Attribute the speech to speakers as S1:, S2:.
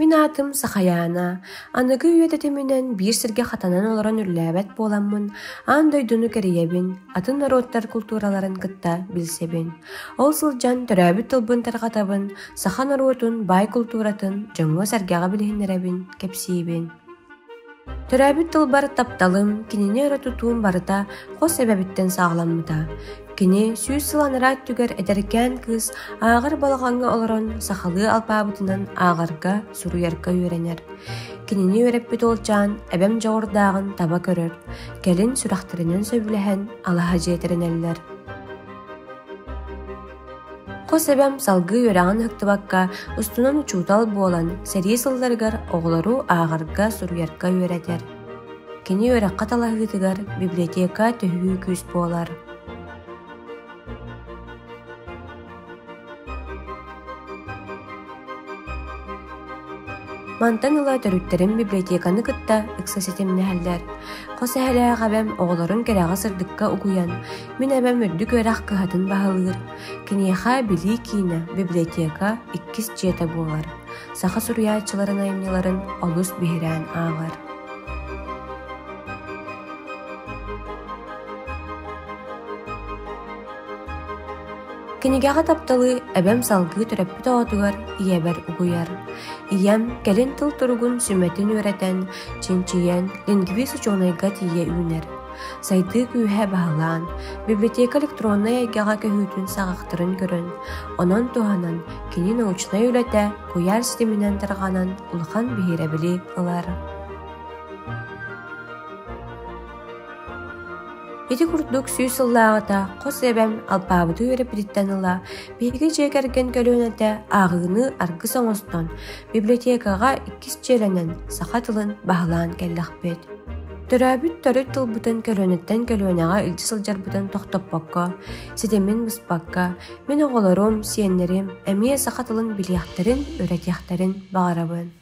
S1: Мин аатым Сахайаана. Аныгы үйэ тэтиминэн биир сиргэ хатанан олорон үлэлээбэт буоламмын, аан дойдуну кэрийэбин, атын норуоттар култуураларын кытта билсэбин. Ол сылдьан төрөөбүт тылбын тарҕатабын, саха норуотун баай култууратын дьоҥҥо-сэргэҕэ билиһиннэрэбин, кэпсиибин. Төрөөбүт тылбар тапталым, кинини өрө тутуум барыта хос эбэбиттэн саҕаламмыта. Кини 100 сыл анараа өттүгэр эдэркээн кыыс ааҕар балаҕаҥҥа олорон сахалыы алпаабытынан ааҕарга, суруйарга үөрэнэр. Кинини үөрэппит уолчаан эбэм дьоҕурдааҕын таба көрөр, кэлин сүрэхтэринэн сөбүлэһэн алаһа дьиэ тэринэллэр. Хос эбэм салгыы үөрэҕин ыһыктыбакка, устунан учуутал буолан, сэрии сылларыгар оҕолору ааҕарга, суруйарга үөрэтэр. Кини үөрэххэ талаһыытыгар библиотека төһүү күүс буолар. Мантан ыла төрүттэрим библиотеканы кытта ыкса ситимнэһэллэр. Хос эһэлээх эбэм оҕолорун кэрэҕэ-сырдыкка угуйан, мин эбэм үрдүк үөрэх кыһатын баһылыыр. Киниэхэ билии киинэ, библиотека иккис дьиэтэ буолар. Саха суруйааччыларын айымньыларын олус биһирээн ааҕар. Кинигэҕэ тапталы эбэм салгыы төрөппүт оҕотугар ийэбэр угуйар. Ийэм кэлин тыл туругун сүмэтин үөрэтэн, чинчийэн, лингвист учуонайга тиийэ үүнэр. Сайдыы күүһэ баһылаан, библиотека электроннай эйгэҕэ көһүүтүн саҕахтарын көрөн, онон туһанан кини научнай үлэтэ куйаар ситиминэн тарҕанан улахан биһирэбили ылар. Ити курдук 100 сыллааҕыта хос эбэм алпаабыты үөрэппититтэн ыла биһиги дьиэ кэргэн көлүөнэтэ ааҕыыны аргыс оҥостон, библиотекаҕа иккис дьиэлэнэн саха тылын баһылаан кэллэхпит. Төрөөбүт төрүт тылбытын көлүөнэттэн көлүөнэҕэ илдьэ сылдьарбытын тохтоппокко, ситимин быспакка, мин оҕолорум, сиэннэрим эмиэ саха тылын билиэхтэрин, үөрэтиэхтэрин баҕарабын.